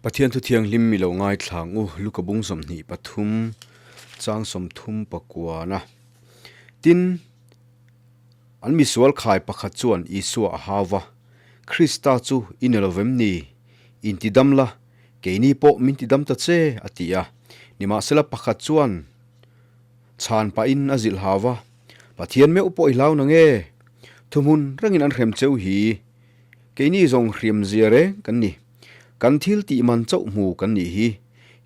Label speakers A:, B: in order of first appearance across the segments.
A: Pathian thu thianghlim mi lo ngaithlang u, Luka bung 23 chang 39. Tin, an misual khai pakhat chuan Isua a hau va, Krista chu i ni lo vem ni? Intidam la, keini pawh min tidam ta che, a ti a. Nimahsela pakhat chuan chhan pahin a zilh hau va, Pathian meuh pawh i hlau na nge? Thuhmun rengin an hrem cheu hi. Keini zawng hriam zia reng kan ni. Kan thil tih man chauh hmu kan nih hi.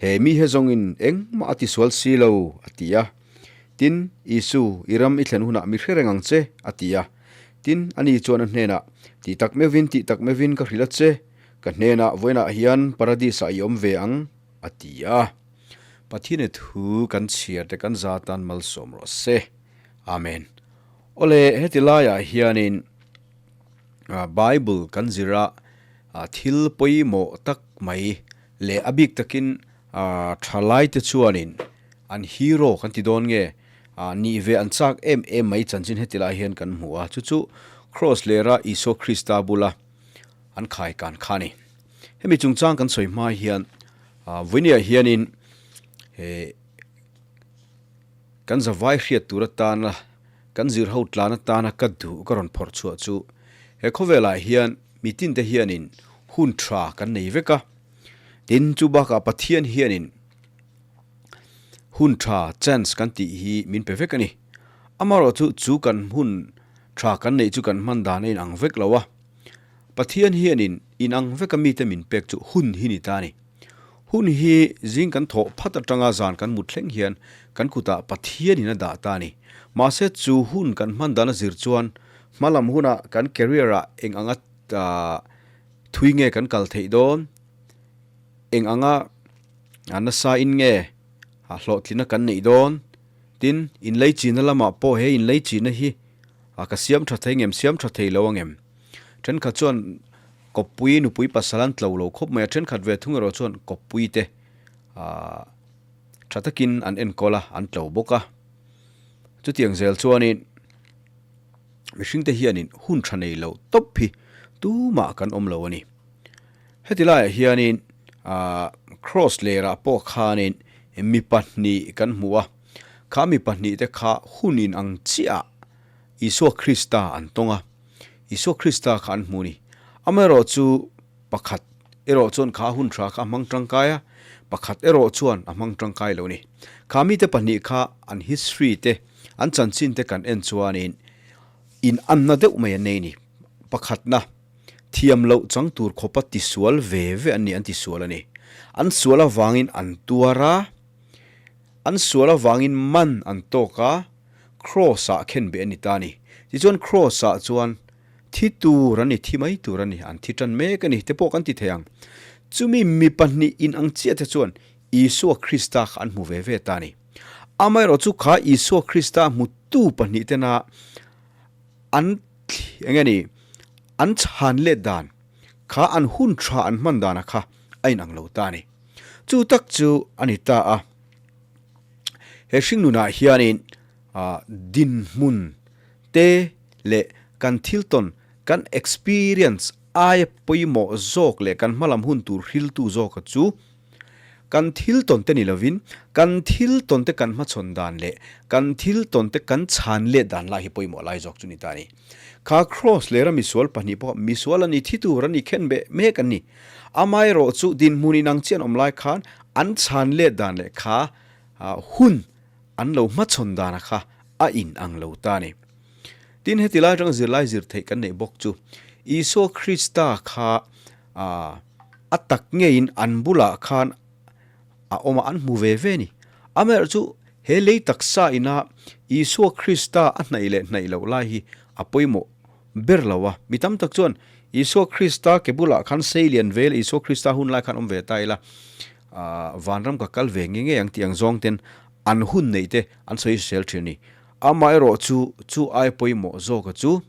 A: He mi he zawngin engmah a tisual si lo, a ti a. Tin, Isu, i ram i thlen hunah mi hre reng ang che, a ti a. Tin, ani chuan a hnenah, Tih tak meuhin, tih tak meuhin ka hrilh a che, ka hnenah vawiinah hian Paradis-ah i awm ve ang, a ti a. Pathian thu kan chhiar te kan za tan malsawm rawh se. Amen. Awle, heti laiah hianin Bible kan zir a, thil pawimawh tak mai leh a bik takin thalaite chuanin an hero kan ti dawn nge nih ve an chak em em mai chanchin heti lai hian kan hmu a, chu chu Cross lera Isua Krista bula an khai kan kha a ni. Hemi chungchang kan sawi hma hian vawinia hianin kan zavai hriat tur atana kan zir ho tlan atana ka duh ka rawn phawrh chhuah chu he khawvelah hian mitin te hianin hun tha kan nei vek a, tin chu bakah Pathian hianin Hun tha, chance, kan tih hi min pe vek a ni. Amaherawhchu chu kan hun tha kan neih chu kan hman dan a inang vek lo a. Pathian hianin inang veka mite min pek chu hun hi ni ta a ni. Hun hi zing kan thawh phat atanga zan kan mut thleng hian kan kutah Pathianin a dah ta a ni. Mahse chu hun kan hman dan a zir chuan hmalam hunah kan career ah eng anga thui nge kan kal theih dawn, eng anga A nasa in nge a hlawhtlina kan neih dawn? Tin, inlei china lamah pawh he inlei china hi a ka siam tha thei ngem, siam tha thei lo angem? Thenkhat chuan kawppui nupui pasal an tlo lo khawp mai a, thenkhat ve thung erawh chuan kawppui te ah tha takin an enkawl a, an tlo bawk a. Chutiang zel chuanin mihringte hianin hun tha nei lo tawp hi tumah kan awm lo a ni. Heti laiah hianin ahh cross lerah pawh khanin mi pahnih kan hmu a, kha mi pahnih te kha hun in ang chiah Isua Krista an tawng a, Isua Krista kha an hmu a ni. Amaherawh chu pakhat erawh chuan kha hun tha kha a hmang tangkai a, pakhat erawh chuan a hmang tangkai lo a ni. Kha mite pahnih kha an history te, an chanchin te kan en chuanin in anna deuh mai an nei a ni. Pakhatna. Thiam loh chang tur khawpa tisual ve ve an ni, an tisual a ni. An sual avangin an tuar a, an sual avangin man an tawk a, Kraws-ah khenbeh a ni ta a ni. Tichuan Kraws-ah chuan thi tur an ni, thi mai tur a ni, an thi tan mek a ni te pawh kan ti thei ang. Chumi mi pahnih in ang chiah te chuan Isua Krista kha an hmu ve ve ta a ni. Amaherawh chu kha Isua Krista hmutu pahnih tena an eng nge ni, an chhan let dan kha an hun tha an hman dana kha a inang lo ta a ni. Chu tak chu a ni ta a, he hringnunah hianin dinhmun te leh kan thil tawn, kan experience aia pawimawh zawk leh kan hmalam hun tur hriltu zawka chu Kan thil tawn te ni lovin, kan thil tawn te kan hmachhawn dan leh kan thil tawn te kan chhan let dan lai hi pawimawh lai zawk chu ni ta a ni. Kha Kraws lera misual pahnih pawh misual a ni, thi tur a ni, khen beh mek an ni. Amaherawh chu dinhmun inang chian awm lai khan an chhan let dan leh kha hun an lo hmachhawn dana kha a inang lo ta a ni. Tin, heti lai atanga zirlai zir theih kan neih bawk chu Isua Krista kha A tak ngeiin an bulah khan a awm a, an hmu ve ve a ni. Amaherawh chu he lei taksa ina Isua Krista a hnaih leh hnaih loh lai hi a pawimawh ber lo a. Mi tam tak chuan Isua Krista ke bulah khan sei lian ve ila, Isua Krista hun lai khan awm ve ta ila, vanram ka kal ve nge ngei ang tih ang zawng ten an hun neih te an sawi sel thin a ni. Amaherawh chu chu ai pawimawh zawka chu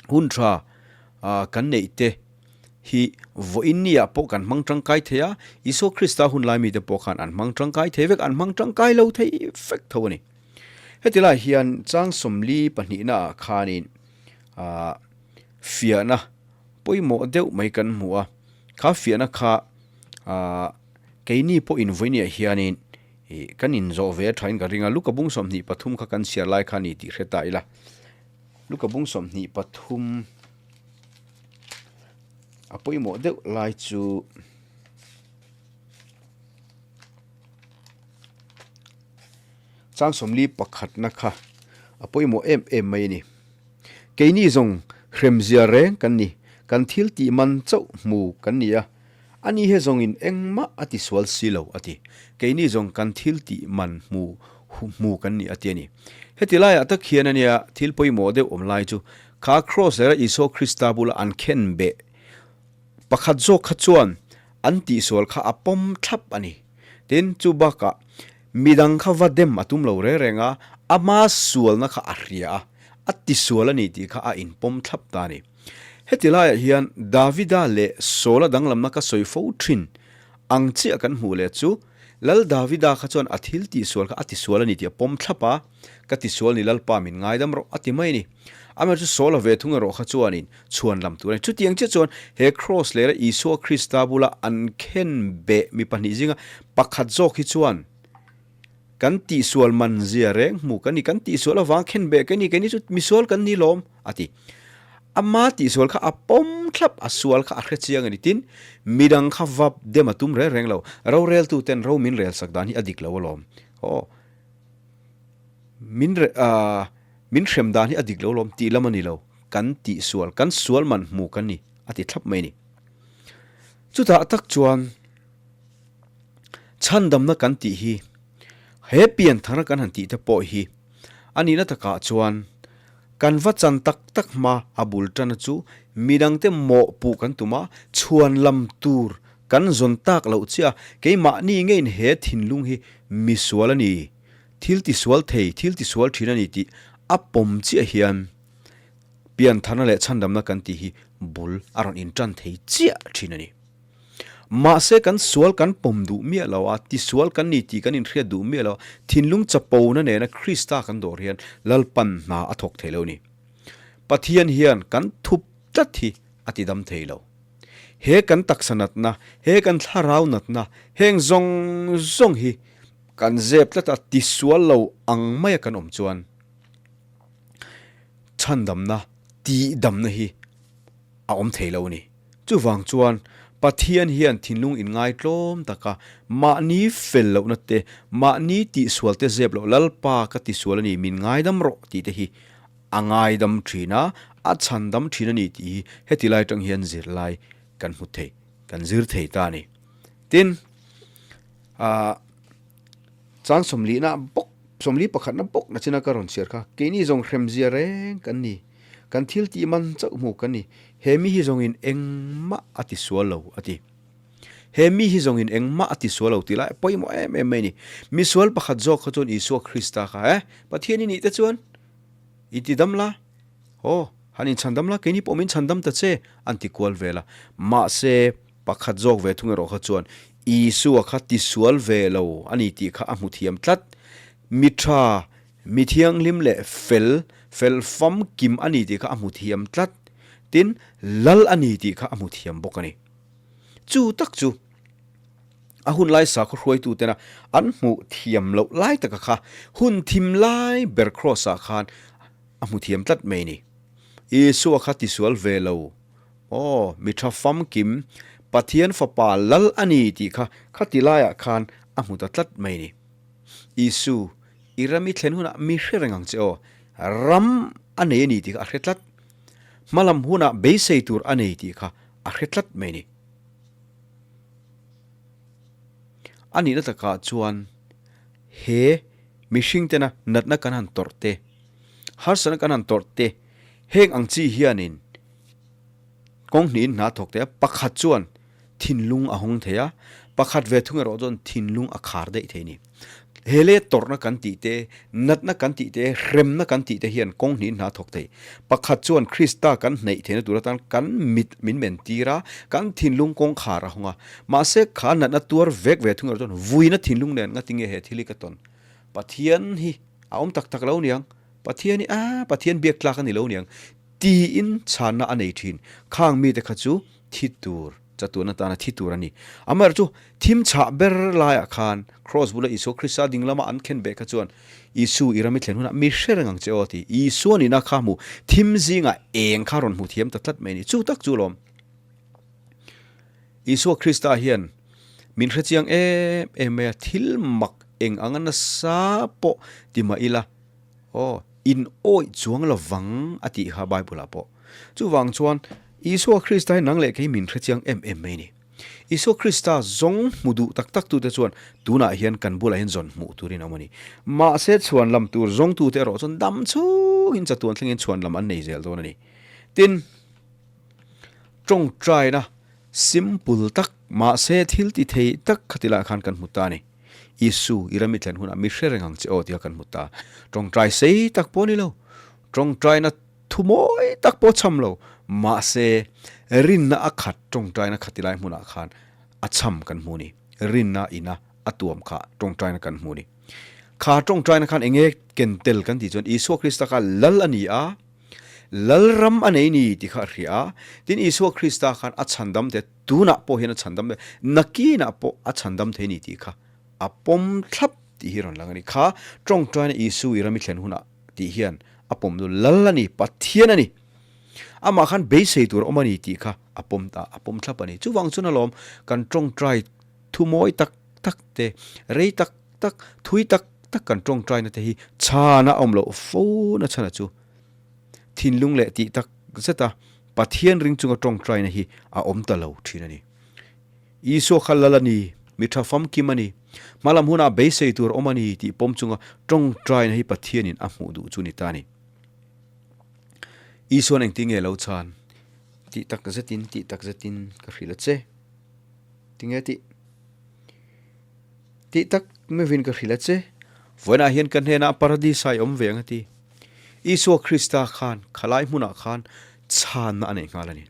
A: hun tha kan neih te hi vawiin niah pawh kan hmang tangkai thei a, Isua Krista hun lai mite pawh khan an hmang tangkai thei vek, an hmang tangkai lo thei vek tho a ni. Heti lai hian chang sawmli pahnihna ah khanin fiahna pawimawh deuh mai kan hmu a, kha fiahna kha Ahh keini pawh invawinia hianin ih kan inzawh ve a thain ka ring a, Luka bung 23 kha kan chhiar lai kha a ni tih hre ta ila. Luka bung 23 a pawimawh deuh lai chu Chang 40 pakhatna kha a pawimawh em em mai a ni. Keini zawng hremzia reng kan ni, kan thil tih man chauh hmu kan ni a, ani he zawngin engmah a ti sual si lo a ti. Keini zawng kan thil tih man hmu hmu kan ni a ti a ni. Heti laiah tak hian ania thil pawimawh deuh awm lai chu kha Kraws lera Isua Krista bula an khen beh pakhat zawk kha chuan an tihsual kha a pawm thlap a ni. Tin, chu bakah midang kha va dem a tum lo reng reng a, ama sualna kha a hria a, a tisual a ni tih kha a inpawm thlap ta a ni. Heti laiah hian Davida leh Saula danglamna ka sawi fo thin ang chiah kan hmuh leh chu, Lal Davida kha chuan a thil tihsual kha a tisual a ni tih a pawm thlap a, Ka tisual ni Lalpa min ngaidam rawh a ti mai a ni. Amaherawhchu Saula ve thung erawh kha chuanin chhuan lam tur a ni. Chutiang chiah chuan he Kraws lera Isua Krista bula an khen beh mi pahnih zinga pakhat zawk hi chuan kan tihsual man zia reng hmu kan ni, kan tihsual avang khen beh kan ni, keini chu misual kan ni lawm a ti. Ama tihsual kha a pawm thlap, a sual kha a hre chiang a ni. Tin, midang kha vap dem a tum reng reng lo. Roreltu ten ro min rel sak dan hi a dik lo alawm. Aw. Min re ah min hrem dan hi a dik lo lawm tih lam a ni lo, kan tihsual, kan sual man hmu kan ni a ti thlap mai a ni. Chutah tak chuan chhandamna kan tih hi he pianthara kan han tih te pawh hi a nihna takah chuan kan va chan tak tak hma a bul tana chu midangte mawhpuh kan tum a, chhuan lam tur kan zawn tak loh chiah a, keimahni ngeiin he thinlung hi misual a ni. Thil tisual thei, thil tisual thin a ni tih a pawm chiah hian piantharna leh chhandamna kan tih hi bul a rawn intan thei chiah thin a ni. Mahse kan sual kan pawm duh miah lo a, tisual kan ni tih kan inhriat duh miah lo a, thinlung chapona nena Krista kan dawr hian Lalpan hna a thawk thei lo a ni. Pathian hian kan thup tlat hi a tidam thei lo. He kan taksa natna, he kan thlarau natna, heng zawng zawng hi Kan zep tlat a, tisual lo ang maia kan awm chuan chhandamna, tihdamna hi a awm thei lo a ni. Chuvang chuan Pathian hian thinlung inngaitlawm taka mahni fel lohna te, mahni tihsual te zep loh Lalpa ka tisual a ni, min ngaidam rawh tih te hi a ngaidam thin a, a chhandam thin a ni tih hi heti lai atang hian zirlai kan hmu thei, kan zir thei ta a ni. Tin, Ahh chang sawmlihna bawk, sawmli pakhatna bawk na china ka rawn chhiar kha, keini zawng hremzia reng kan ni, kan thil tih man chauh hmu kan ni, he mi hi zawngin engmah a ti sual lo a ti. He mi hi zawngin engmah a ti sual lo tih lai a pawimawh em em mai a ni. Misual pakhat zawk kha chuan Isua Krista kha eh, Pathian i nih te chuan i ti dam la, aw han inchhandam la, keini pawh min chhandam ta che an ti kual vel a, mahse, Pakhat zawk ve thung erawh kha chuan Isua kha tisual ve lo a ni tih kha a hmu thiam tlat. Mi tha, mi thianghlim leh fel, fel famkim a ni tih kha a hmu thiam tlat. Tin, Lal a ni tih kha a hmu thiam bawk a ni. Chu tak chu a hun lai sakhaw hruaitutena an hmuh thiam loh lai taka kha hun thim lai ber Kraws-ah khan a hmu thiam tlat mai a ni. Isua kha tisual ve lo Aw, mi tha famkim, Pathian Fapa lal a ni tih kha khati laiah khan a hmu ta tlat mai ni. Isu, i ram i thlen hunah mi hre reng ang che aw, ram a nei a ni tih kha a hre tlat. Hmalam hunah beisei tur a nei tih kha a hre tlat mai ni. A nihna takah chuan he mihring tena natna kan han tawrh te, harsatna kan han tawrh te, heng ang chi hianin Kawng hnihin hna thawk thei a, pakhat chuan thinlung a hawng thei a, pakhat ve thung erawh chuan thinlung a khar daih thei a ni. He le tawrhna kan tih te, natna kan tih te, hremna kan tih te hian kawng hnihin hna thawk thei. Pakhat chuan Krista kan hnaih theihna tur atan kan mit min men tir a, kan thinlung kawng khar a hawng a. Mahse kha natna tuar vek ve thung erawh chuan vuina thinlung nen ngatinge he thil hi ka tawn? Pathian hi a awm tak tak lo niang, Pathian hi aaa Pathian biak tlak a ni lo niang. Tiin chhanna a nei thin. Khang mite kha chu thi tur. Chatuan atana thi tur a ni. Amaherawhchu chu thim chhah ber laiah khan Kraws bula Isua Krista ding lama an khen beh kha chuan Isu i ram i thlen hunah mi hre reng ang che aw ti. Isua nihna kha hmu thim zingah eng kha rawn hmu thiam ta tlat mai a ni. Chu tak chu lawm. Isua Krista hian min hre chiang em em mai a, thil mak eng anga nasa pawh ti mah ila aw in awih chuang lovang a tih kha Bible ah pawh. Chuvang chuan Isua Krista hi nang leh kei min hre chiang em em mai a ni. Isua Krista zawng hmu duh tak tak tute chuan tunah hian kan bulah hian zawn hmuh turin a awm a ni. Mahse chhuan lam tur zawngtute erawh chuan dam chhungin chatuan thlengin chhuan lam an nei zel dawn a ni. Tin, tawngtaina simple tak mahse thil ti thei tak khati lai khan kan hmu ta a ni. Isu i ram i thlen hunah mi hre reng ang che aw tia kan hmu ta. Tawngtai sei tak pawh a ni lo. Tawngtaina Thu mawi tak pawh cham lo, mahse rinna a khat tawngtaina khati lai hmunah khan a cham kan hmu ni. Rinna ina a tuam kha tawngtaina kan hmu ni. Kha tawngtaina khan enge ken tel kan tih chuan Isua Krista kha Lal a ni a, Lal ram a nei ni tih kha a hria a, tin Isua Krista khan a chhandam te tunah pawh hian a chhandam te, nakinah pawh a chhandam thei ni tih kha a pawm thlap tih hi rawn lang a ni. Kha tawngtaina Isu i ram i thlen hunah tih hian a pawm nu Lal a ni, Pathian a ni. Amah khan beisei tur a awm a ni tih kha a pawm ta, a pawm thlap a ni. Chuvang chuan alawm kan tawngtai thu mawi tak tak te, rei tak tak, thui tak tak kan tawngtaina te hi chhan a awm loh fo na chhan a chu. Thinlung leh tih tak zeta Pathian ring chunga tawngtaina hi a awm ta lo thin a ni. Isua kha lal a ni, mi tha famkim a ni, hmalam hunah beisei tur awm a ni tih pawm chunga tawngtaina hi Pathianin a hmuh duh chu ni ta a ni. Isua'n engtin nge lo chhan? Tih tak zetin, tih tak zetin ka hrilh a che. Tinge tih? Tih tak meuhin ka hrilh a che. Vawiinah hian ka hnenah Paradis-ah i awm ve ang a ti. Isua Krista khan khalai hmunah khan chhanna a nei nghal a ni.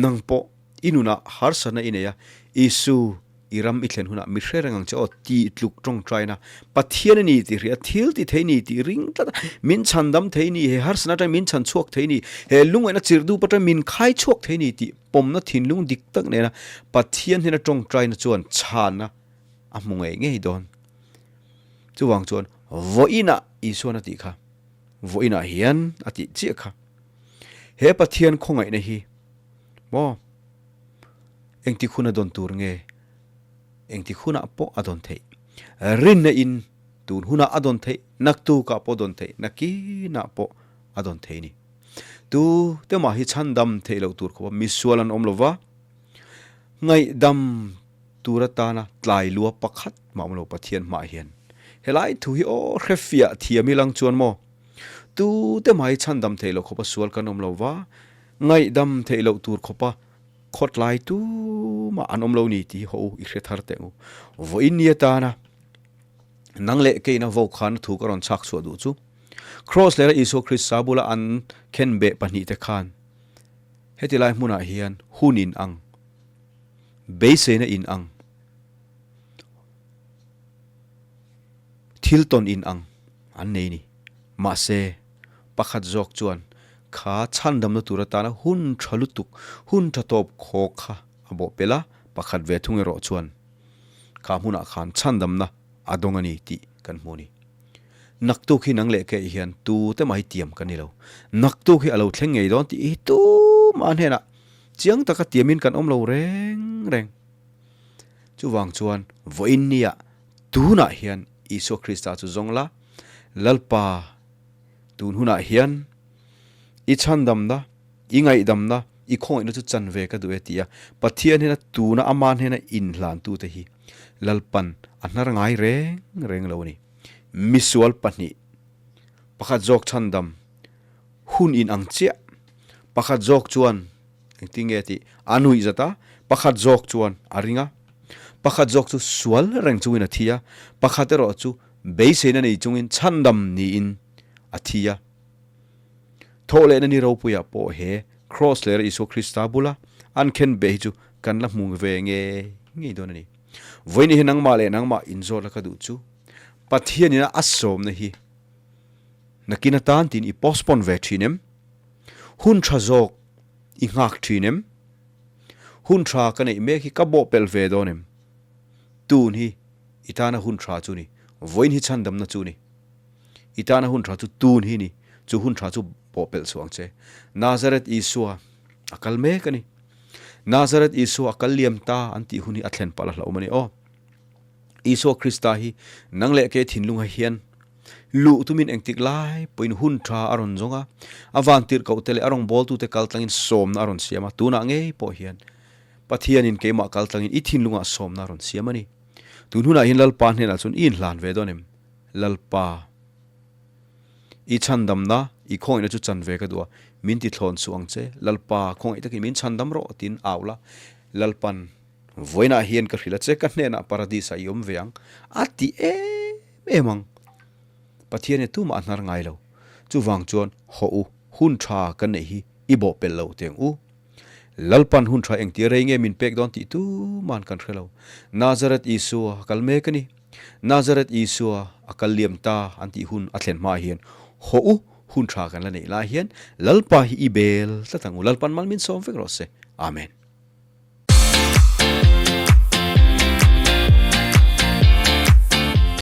A: Nang pawh I nunah harsatna i nei a, Isu, i ram i thlen hunah mi hre reng ang che aw tih tluk tawngtaina Pathian a ni tih hria, thil ti thei ni tih ring tlat a, min chhandam thei ni, he harsatna atangin min chhan chhuak thei ni, he lungaihna chirhdup atangin min khai chhuak thei ni tih pawmna thinlung dik tak nena Pathian hnena tawngtaina chuan chhanna a hmu ngei ngei dawn. Chuvang chuan vawiinah Isuan a tih kha, vawiinah hian a tih chiah kha. He Pathian khawngaihna hi Maw? Engtik hun a dawn tur nge? Engtik hunah pawh a dawn theih. Rinna in tun hunah a dawn theih, naktukah pawh a dawn theih, nakinah pawh a dawn thei a ni. Tu te mah hi chhandam theih loh tur khawpa misual an awm lova, ngaihdam tur atana tlai lua pakhat mah awm lo Pathian hmaah hian. Helai thu hi aw hrefiah thiam ilang chuan maw? Tu te mah hi chhandam theih loh khawpa sual kan awm lova, Ngaihdam theih loh tur khawpa khawtlai tumah an awm lo ni tih hi haw u i hre thar teh u. Vawiin ni atana nang leh keina vo khan thu ka rawn chhak chhuah duh chu Kraws lera Isua Krista bula an khenbeh pahnihte khan heti lai hmunah hian hun in ang, beiseina in ang, thil tawn in ang an nei ni. Mahse, pakhat zawk chuan Kha chhandamna tur atana hun tha lutuk, hun tha tawp khawk kha a bawh pel a, pakhat ve thung erawh chuan kha hmunah khan chhandamna a dawng a ni tih kan hmu a ni. Naktuk hi nang leh keih hian tute mah hi tiam kan ni lo. Naktuk hi a lo thleng ngei dawn tih hi tumah hnenah chiang taka tiamin kan awm lo reng reng. Chuvang chuan vawiin nia tunah hian Isua Krista chu zawng la, Lalpa, Tun hunah hian i chhandamna, i ngaihdamna, i khawngaihna chu chan ve ka duh e ti a, Pathian hnena tuna ama hnena inhlantute hi Lalpan a hnar ngai reng reng lo a ni. Misual pahnih, pakhat zawk chhandam hun in ang chiah, pakhat zawk chuan engtin nge tih a nuih zat a, pakhat zawk chuan a ring a, pakhat zawk chu sual reng chungin a thi a, pakhat erawh chu Beiseina nei chungin chhandam niin a thi a. Thawhlehna ni ropuiah pawh he Kraws lera Isua Krista bula an khen beh hi chu kan la hmu ve ngei ngei dawn a ni. Vawiin hi nangmah leh nangmah inzawt la ka duh chu Pathianin a sawmna hi nakin atan tiin i postpone ve thin em? Hun tha zawk i nghak thin em? Hun tha ka neih mek hi ka bawhpelh ve dawn em? Tun hi i tana hun tha chu ni, vawiin hi chhandamna chu ni. I tana hun tha chu tun hi ni, chu hun tha chu bawhpelh chhuah ang che. Nazareth Isua a kal mek a ni. Nazareth Isua a kal liam ta an tih hun hi a thlen palh a hlauhawm a ni aw. Isua Krista hi nang leh kei thinlunga hian luh tumin engtik lai pawhin hun tha a rawn zawng a, a vantirhkohte leh a rawngbawltute kal tlangin sawmna a rawn siam a, tunah ngei pawh hian Pathianin keimah kal tlangin i thinlungah sawmna a rawn siam a ni. Tun hunah hian Lalpa hnenah chuan i inhlan ve dawn em? Lalpa, i chhandamna, i khawngaihna chu chan ve ka duh a, min ti thlawn suh ang che. Lalpa, khawngaih takin min chhandam rawh tiin au la, Lalpan Vawiinah hian ka hrilh a che, ka hnenah Paradis-ah i awm ve ang, a ti em em ang. Pathian hi tumah a hnar ngai lo. Chuvang chuan haw u, hun tha kan neih hi i bawhpelh lo teng u. Lalpan hun tha engtia rei nge min pek dawn tih tuman kan hre lo. Nazareth Isua a kal mek a ni. Nazareth Isua a kal liam ta an tih hun a thlen hma hian haw u, hun tha kan la neih lai hian Lalpa hi i bel tlat ang u. Lalpan mal min sawm vek rawh se. Amen.